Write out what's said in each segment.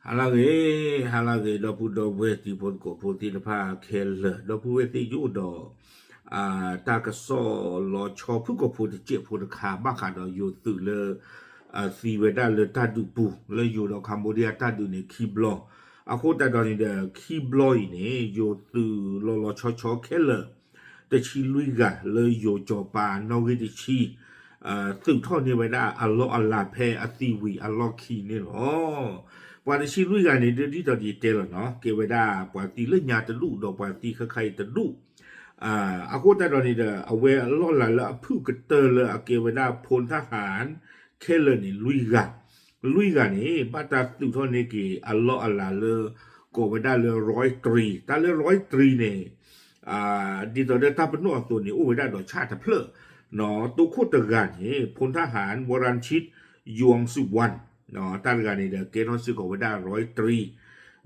ဟါလၢအဂ့ၤ, ဟါလၢအဂ့ၤ ဒီပုၢ်ဒီဝဲၢ်တံၤဖိသကိးဖိသ့ၣ်တဖၣ်ခဲလၢာ်, ဒီပုၢ်ဝဲၢ်သ့ၣ်ယအိၣ်ဒီး တၢ်ကစီၣ်လီၤဆီဖုၣ်ကိာ်ဖိတစဲးဖိတခါ ဘၣ်ဃးဒီးယိၤသုးလၢ သံဝဲဒၣ်လၢတၢ်ဒုးပူၤ လၢယိၤဒီး Cambodia တၢ်ဒုးန့ၣ် ခံဘျီ, အဃိသတးဒီးန့ၣ်ဒီး ခံဘျီအံၤန့ၣ် ယိၤသုးလီၤလီၤဆီဆီခဲလၢာ် တဆံလွံၢ်ဂၤလၢယိၤစီၤပၤနီၣ်ဂံၢ်တဆံ သုးထီၣ်န့ၢ်ဝဲဒၣ်အလီၢ်အလၤဖဲအသံဝံၤအလီၢ်ခံန့ၣ်လီၤ. ပှၤတဆံလွံၢ်ဂၤန့ၣ် ဒ်သိးယတဲလီၤနီၤ ကဲဝဲဒၣ်ပှၤသံလၢညါတဒူၣ် ဒီးပှၤသံခဲခါအံၤတဒူၣ်, အဃိသတးဒီးန့ၣ်ဒီး အဝဲအလီၢ်လၤလၢအဖုၣ်ကတၢၢ်လၢအကဲဝဲဒၣ်ဖိထၣ်ဟၣ် ခဲလၢာ်န့ၣ် လွံၢ်ဂၤ, လွံၢ်ဂၤန့ၣ် ဘၣ်တၢ်သုးထီၣ်န့ၢ်က့ၤအလီၢ်အလၤလၢ ကိးဝဲဒၣ်လၢ ရွဲတြံ, တၢ်လၢ ရွဲတြံ န့ၣ် ဒ်သိးဒီးတၢ်ပနီၣ်အသိးန့ၣ် အိၣ်ဝဲဒၣ်ဒီးဆၣ်တဖျၢၣ်, တိခိၣ်တဂၤန့ၣ် ဖိထၣ်ဟၣ် ဝရၣ်ချံး ယွင်စုဝၣ်, တၢ်တဂၤန့ၣ်ဒီး ကဲထီၣ်စ့ၢ်ကီးဝဲဒၣ် ရွဲတြံ,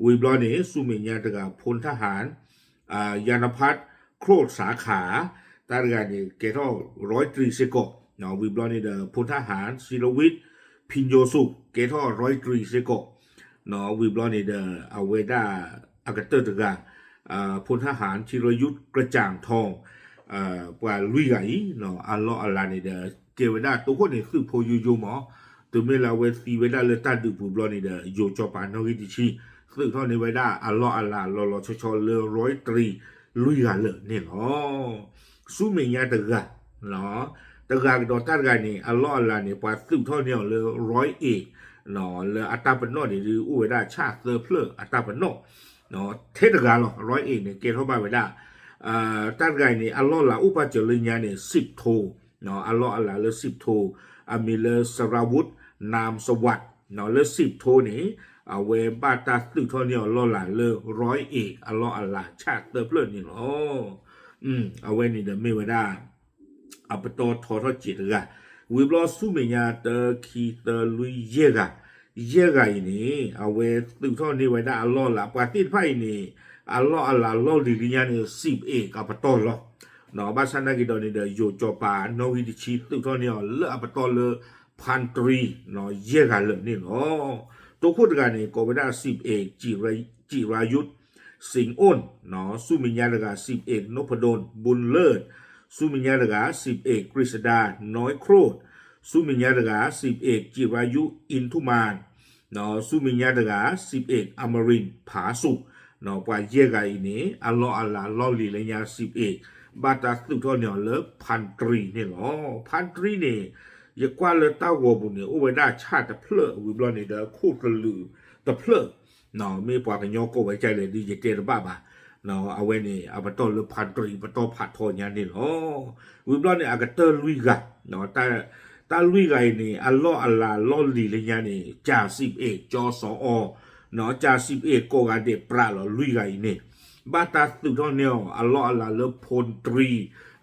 ဝံၤဘျီန့ၣ် ဆူမဲာ်ညါတဂၤ ဖိထၣ်ဟၣ် ယါနဖး ခရိၣ်စးခါ, တၢ်တဂၤန့ၣ် ကဲထီၣ် ရွဲတြံ စ့ၢ်ကီး, ဝံၤဘျီန့ၣ်ဒီး ဖိထၣ်ဟၣ် စံရဝံး ဖံညိၣ်စူး ကဲထီၣ် ရွဲတြံ စ့ၢ်ကီး, ဝံၤဘျီန့ၣ်ဒီး အဝဲဒၣ်အကတၢၢ်တဂၤ ဖိထၣ်ဟၣ် ထံရယုၢ် ကစၢၣ်ထီၣ် ပှၤလွံၢ်ဂၤအံၤ အလီၢ်အလၤန့ၣ်ဒီး ကဲဝဲဒၣ်တိခိၣ်န့ၣ် သုးဖိယိယိမး, တုၤမ့ၢ်လၢအဝဲသံဝဲဒၣ်လၢတၢ်ဒုးပူၤဘျီန့ၣ်ဒီး ယိၤစီၤပၤနီၣ်ဂံၢ်တဆံ သုးထီၣ်န့ၢ်ဝဲဒၣ်အလီၢ်အလၤလီၤလီၤဆီဆီလၢ ရွဲတြံ လွံၢ်ဂၤလၢာ်န့ၣ်လီၤ. ဆူမဲာ်ညါတဂၤ တဂၤကဒီးတၢ်တဂၤန့ၣ် အလီၢ်အလၤန့ၣ် ပှၤသုးထီၣ်န့ၢ်အီၤလၢ ရွဲအ့ၣ် လၢအတၢ်ပနီၣ်န့ၣ်ဒုး အိၣ်ဝဲဒၣ်ဆၣ်သၢဖျၢၣ်အတၢ်ပနီၣ် ထဲတဂၤလီၤ. ရွဲအ့ၣ်န့ၣ် ကဲထီၣ်ဘၣ်ဝဲဒၣ် တၢ်တဂၤအံၤန့ၣ် အလီၢ်လၤအိၣ်ပာ်စၢၤလၢညါန့ၣ် စံးထိ အလီၢ်အလၤလၢစံးထိ အမံၤလၢ စရဝုး နၢမ်စဝး လၢစံးထိန့ၣ် အဝဲဘၣ်တၢ်သုးထီၣ်န့ၢ်အီၤလီၢ်လၤလၢ ရွဲအ့ၣ် အလီၢ်အလၤဆၣ်သၢဖျၢၣ်န့ၣ်လီၤ. အဝဲန့ၣ်ဒီးမ့ၢ်ဝဲဒၣ် အပတီၢ်ထီထီၣ်စဲးတဂၤ, ဝံၤဘျီဆူမဲာ်ညါတၢ ခံ သၢ လွံၢ် ယဲၢ်ဂၤ, ယဲၢ်ဂၤအံၤန့ၣ် အဝဲသုးထီၣ်န့ၢ်ဝဲဒၣ်အလီၢ်လၤ ပှၤသ့ၣ်တဖၣ်အံၤန့ၣ် အလီၢ်အလၤလီၢ်လံၤလၢညါန့ၣ် စံးအ့ၣ် အပတီၢ်လီၤ. ဘၣ်ဆၣ်နာ်က့ၤဒီးန့ၣ်ဒီး ယိၤစီၤပၤနီၣ်ဂံၢ်တဆံသုးထီၣ်န့ၢ်အီၤလၢအပတီၢ်လၢ ဖၣ်တြံ ယဲၢ်ဂၤလၢာ်န့ၣ်လီၤ. တိခိၣ်တဂၤန့ၣ် ကိးဝဲဒၣ် စံးအ့ၣ် စံးရၤယုး စ့ၣ်အိၣ်, ဆူမဲာ်ညါတဂၤ စံးအ့ၣ် နိဖဒိၣ် ဘုၣ်လၢၢ်, ဆူမဲာ်ညါတဂၤ စံးအ့ၣ် ကရံၣ်စဒါနီၢ်ခရိၣ်, ဆူမဲာ်ညါတဂၤ စံးအ့ၣ် စံးရၤယုး အ့ၣ်ထူမၣ် ဆူမဲာ်ညါတဂၤ စံးအ့ၣ် အမရံၣ် ဖးစူၣ်, ပှၤယဲၢ်ဂၤအံၤန့ၣ် အလီၢ်အလၤလီၢ်လံၤလၢညါ စံးအ့ၣ် ဘၣ်တၢ်သုးထီၣ်န့ၢ်အီၤလၢ ဖၣ်တြံ န့ၣ်လီၤ. ဖၣ်တြံ န့ၣ် ယကွၢ်လၢတၢ်ဂီၤပူၤန့ၣ် အိၣ်ဝဲဒၣ်ဆၣ်တဖျၢၣ် ဝံၤဘျီန့ၣ်ဒီး ခိၣ်သလုးတဖျၢၣ် မ့ၢ်ပှၤကညီကိးဝဲကလဲၣ်ဒုး ယတဲတဘၣ်ဘၣ်. အဝဲန့ၣ် အပတီၢ်လၢ ဖၣ်တြံ ပတီၢ်ဖးထီညါန့ၣ်လီၤ. ဝံၤဘျီန့ၣ် အကတၢၢ်လွံၢ်ဂၤ တၢ်လွံၢ်ဂၤအံၤန့ၣ် အလီၢ်အလၤလီၢ်လံၤလၢညါန့ၣ် ကၠၣ်စံးအ့ၣ် ကၠီစီၤအီၤ, ကၠၣ်စံးအ့ၣ် ကိးဂၤဒဲးပြးလီၤ လွံၢ်ဂၤအံၤန့ၣ် ဘၣ်တၢ်သုးထီၣ်န့ၢ်အီၤ အလီၢ်အလၤလၢ ဖၣ်တြံ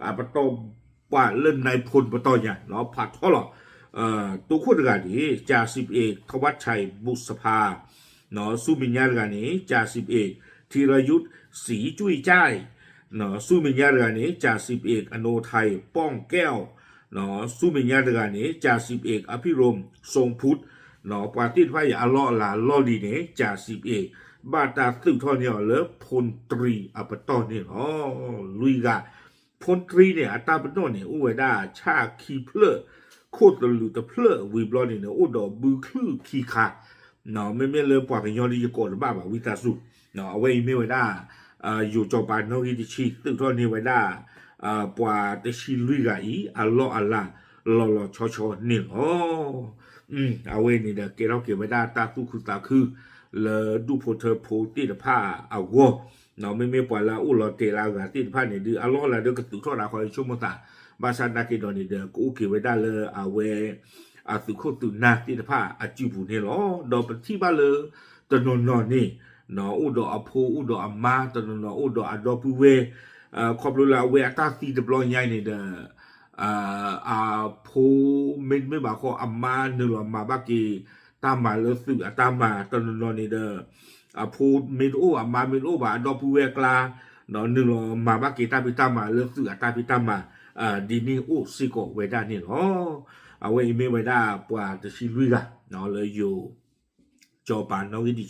အပတီၢ် ပှၤလၢ နဲၣ်ဖၣ် ပတီၢ်ညါ ဖးထီလီၤ. တိခိၣ်တဂၤန့ၣ် ကၠၣ်စံးအ့ၣ် ထဝၣ်ဆဲး ဘူၣ်စဖါ ဆူမဲာ်ညါတဂၤန့ၣ် ကၠၣ်စံးအ့ၣ် ထံရယုး စံးကွံၣ်ကၠဲၣ်, ဆူမဲာ်ညါတဂၤန့ၣ် ကၠၣ်စံးအ့ၣ် အနိထၢၣ် ပီၣ်ကဲၣ်, ဆူမဲာ်ညါတဂၤန့ၣ် ကၠၣ်စံးအ့ၣ် အဖံရိၣ် စိၣ်ဖူး, ပှၤသ့ၣ်တဖၣ်အံၤ အလီၢ်အလၤလီၢ်လံၤန့ၣ် ကၠၣ်စံးအ့ၣ် ဘၣ်တၢ်သုးထီၣ်န့ၢ်အီၤလၢ ဖၣ်တြံ အပတီၢ်န့ၣ်လီၤ. လွံၢ်ဂၤ ဖၣ်တြံ န့ၣ် အတၢ်ပနီၣ်န့ၣ် အိၣ်ဝဲဒၣ်ဆၣ်ခံဖျၢၣ် ခိၣ်သလုးတဖျၢၣ် ဝံၤဘျီန့ၣ်န့ၣ် အိၣ်ဒီးဘုချုၣ်ခံခါ, မ့မ့ၢ်လၢပှၤကညီဒ်ယကိးတဘၣ်ဘၣ် ဝံသးစူၤ, အဝဲအံၤမ့ၢ်ဝဲဒၣ် ယိၤစီၤပၤနီၣ်ဂံၢ်တဆံ သုးထီၣ်န့ၢ်ဝဲဒၣ် ပှၤတဆံလွံၢ်ဂၤအံၤ အလီၢ်အလၤ လီၤလီၤဆီဆီန့ၣ်လီၤ. အဝဲန့ၣ်ဒီး ကဲထီၣ်က့ၤဝဲဒၣ်တၢ်သူၣ်ခုသးခု လၢဒူၣ်ဖိထၢဖိသ့ၣ်တဖၣ်အဂီၢ်, မ့မ့ၢ်ပှၤလၢအအိၣ်လီၤတဲာ်လၢအဂၤသ့ၣ်တဖၣ်န့ၣ်ဒုး အလီၢ်အလၤဒုးကသုးထီၣ်ဒၣ်ဃီ ယဆိကမိၣ်သး, ဘၣ်ဆၣ်နာ်က့ၤဒီးန့ၣ်ဒီး ကအိၣ်က့ၤဝဲဒၣ်လၢအဝဲ အသုးခိၣ်သုးနၢ်သ့ၣ်တဖၣ်အစုပူၤန့ၣ်လီၤ. ဒီးပထံၣ်ဘၣ်လၢ တနီၤနီၤန့ၣ် အိၣ်ဒီးအဖိအိၣ်ဒီးအမါ တနီၤနီၤအိၣ်ဒီးအဒီပုၢ်ဝဲၢ်, ခီဖျိလၢအဝဲအတၢ်သံတဘျီညါအံၤန့ၣ်ဒီး အဖိမ့တမ့ၢ်ဘၣ်ဃီ အမါနုာ်လီၤမၤဘၣ်က့ၤတၢ်မၤလၢသုးအတၢ်မၤ တနီၤနီၤန့ၣ်ဒီး အဖိမ့ၢ်တအိၣ် အမါမ့ၢ်တအိၣ်ဘၣ် အဒီပုၢ်ဝဲၢ်အကျါ နုာ်လီၤမၤဘၣ်က့ၤတၢ်ဖံးတၢ်မၤလၢသုးအတၢ်ဖံးတၢ်မၤ ဒ်န့ၣ်အိၣ်စ့ၢ်ကီးဝဲဒၣ်န့ၣ်လီၤ. အဝဲအံၤမ့ၢ်ဝဲဒၣ်ပှၤတဆံလွံၢ်ဂၤ လၢယိၤ စီၤပၤနီၣ်ဂံၢ်တ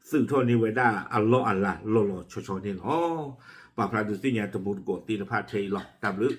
ဆံ သုးထီၣ်န့ၢ်ဝဲဒၣ်အလီၢ်အလၤလီၤလီၤဆီဆီန့ၣ်လီၤ. ပာ်ဖျါဒုးသ့ၣ်ညါတမူတကိးသ့ၣ်တဖၣ်ထဲအံၤလီၤ. တၢ်ဘျုး